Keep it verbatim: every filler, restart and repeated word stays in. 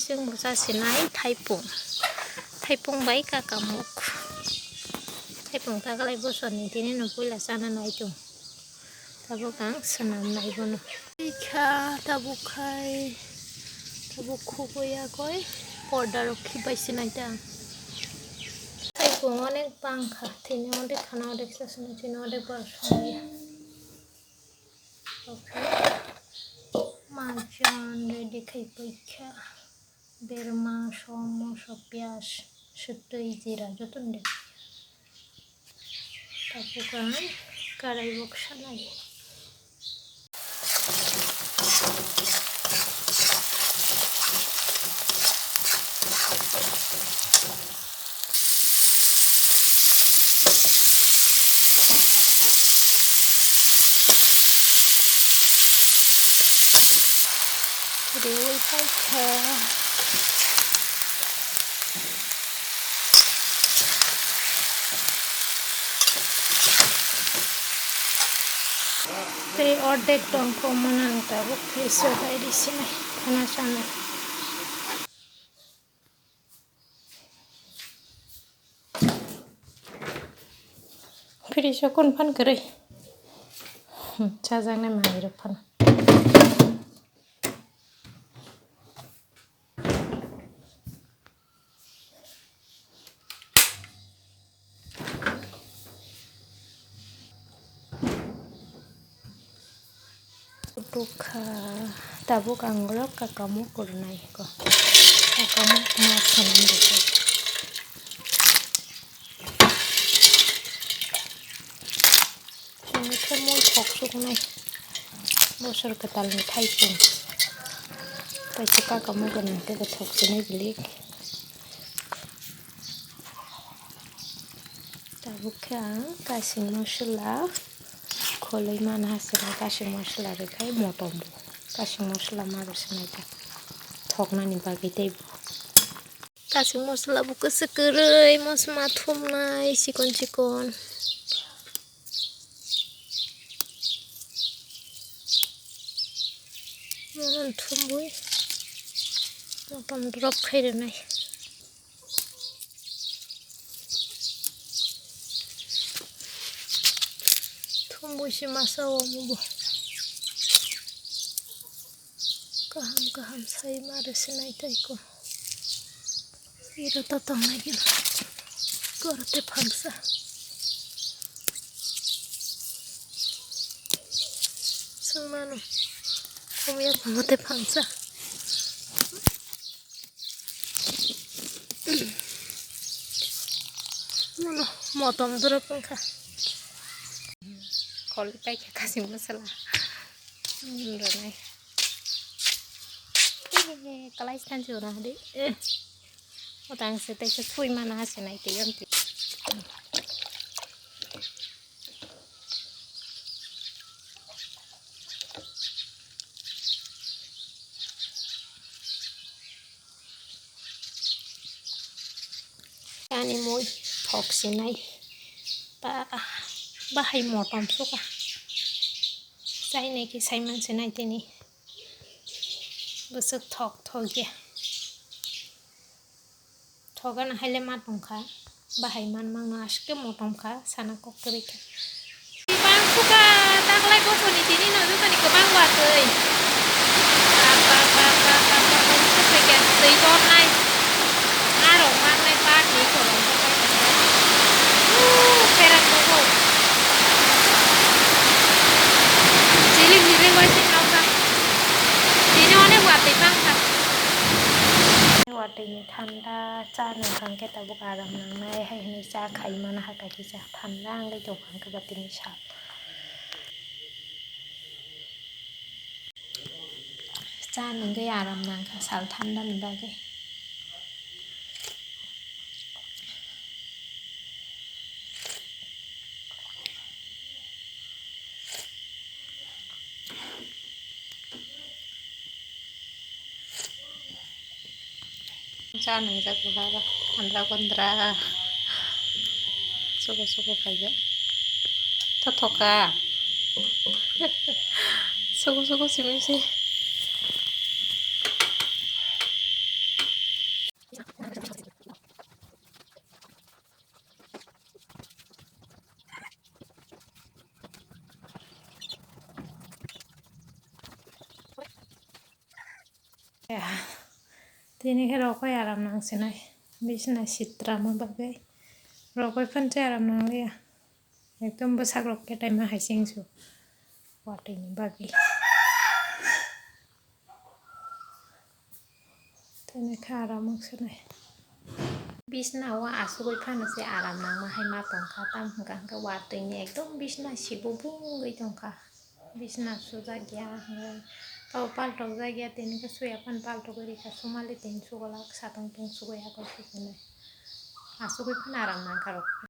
Chwng bo chasinai thaipung. Thaipung bai kakamuk. Thaipung tagalai bosorni tini no puila chana nai chwng. Tabuk ang swnam nai bono. Kha tabuk khai, tabuk khugui yakoi porda rok khibai sinai ta. Thaipung onek bang kha, tini onek khana onek chasinai, tini onek bar sonai. Okay. Majan ready khai paikha. Berma, som, moso, piyaj, swtwi, jira joto ni. Tabuk ang karai o sanai. Rewi paikha. Tei ordek tongkha, omono ang tabuk fresh o bai rw sinai khana chanai. Fridge o kunu phan kwrwi. Hmm, chajaknai manwirok phano. Tukha tabuk ang oro kakamuk kwrwnai ko. Kakamuk ma khamni rwkha. Chini khe mui thok suknai. Bosor kwtalni thaipung. Kaisa kakamuk gwnang tei bo thok swnai bwlwi. Tabuk khe ang kasing mosola kholwi mana haswk, kasing mosola rwkhai motom bo kasing mosola ma rw swnai ta thoknani bagwi tei bo. Kasing mosola bo kwswk kwrwi mosma thumnai chikon chikon. Mono thumbwi motom drop khai rwnai. Thumbwi se masa o omo bo. Kaham kaham sai ma rw se nai tai ko. Iro to tongnai gino. Koro te phangsa. Sengmano. Omo ya phangma te phangsa. Mono motom drop wngkha. Kol paikha kasing masala. Rwnai. Kalai stan jora de. Otang se tei se phui mana se nai tei yam tei. Ani mui thok sinai ba, bahai motom suka. Chainai khe saiman sinai tini. Bwswk thok thok ya. Thogana haile ma tongkha, bahai manmano aswk khe motom kha, sana kok kwrwi kha. Bang khuka, taklai bosoni tini no jotoni kwbang watwi. Bap, bap, bap, twi tornai. Arok mangnai ba twi kolom. Uuu, pherang bobo. Chili ni rengoi se nokha. Tini onek watwi bang kha. Watwi ni thanda cha nung kha hwnkhe tabuk aram nangnai hai hwnwi cha khai mano ha kaisa thanda wngwi tong kha hwnkhe bo tini sal. Cha nungwi aram nang kha sal thanda ni bagwi. Cha nungjak bo ha ba, andra kondra. Sugo sugo khaijak. Thothoka. Sugo sugo simi se. Tini khe rokoi aram nang sinai. Bisna sitra ma bagwi. Rokoi phan se aram nang liya. Ekdom bwsak rok khe taima hai sing su. Watwi ni bagwi. Tini khe aram wng sinai. Bisna o asugwi phano se aram nangma hai ma tongkha, tamo hwnkha hwnkhe watwi ni ekdom bisna sibo bungwi tongkha. Bisna sujak ya, hwnkhe tabo paltok jak ya, tini khe suya phano paltogwi rikha, sumali tini suglak, satong tong sugwi ya koi sukhinai. Asugwi phano aram nangkha rok.